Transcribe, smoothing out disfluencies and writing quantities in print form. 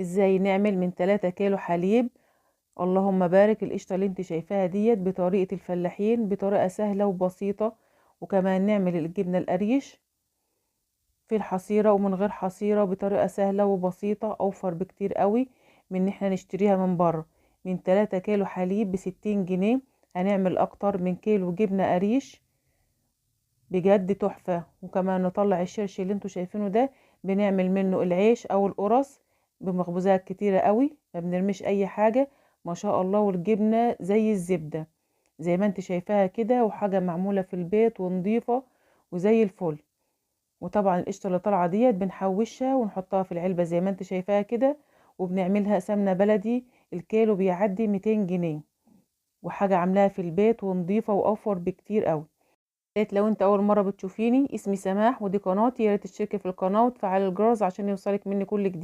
ازاي نعمل من 3 كيلو حليب، اللهم بارك، القشطة اللي انت شايفاها ديت بطريقة الفلاحين، بطريقة سهلة وبسيطة. وكمان نعمل الجبنة القريش في الحصيرة ومن غير حصيرة بطريقة سهلة وبسيطة، اوفر بكتير قوي من ان احنا نشتريها من بره. من 3 كيلو حليب ب60 جنيه هنعمل اكتر من كيلو جبنة قريش، بجد تحفة. وكمان نطلع الشرش اللي انتوا شايفينه ده، بنعمل منه العيش او القرص بمخبوزات كتيرة قوي، ما بنرميش اي حاجة ما شاء الله. والجبنة زي الزبدة زي ما انت شايفاها كده، وحاجة معمولة في البيت ونظيفة وزي الفل. وطبعا القشطة اللي طالعة ديت بنحوشها ونحطها في العلبة زي ما انت شايفاها كده، وبنعملها سمنة بلدي. الكيلو بيعدي 200 جنيه، وحاجة عاملاها في البيت ونظيفة واوفر بكتير قوي. لو انت اول مرة بتشوفيني، اسمي سماح ودي قناتي، يا ريت تشتركي في القناة وتفعلي الجرس عشان يوصلك مني كل جديد.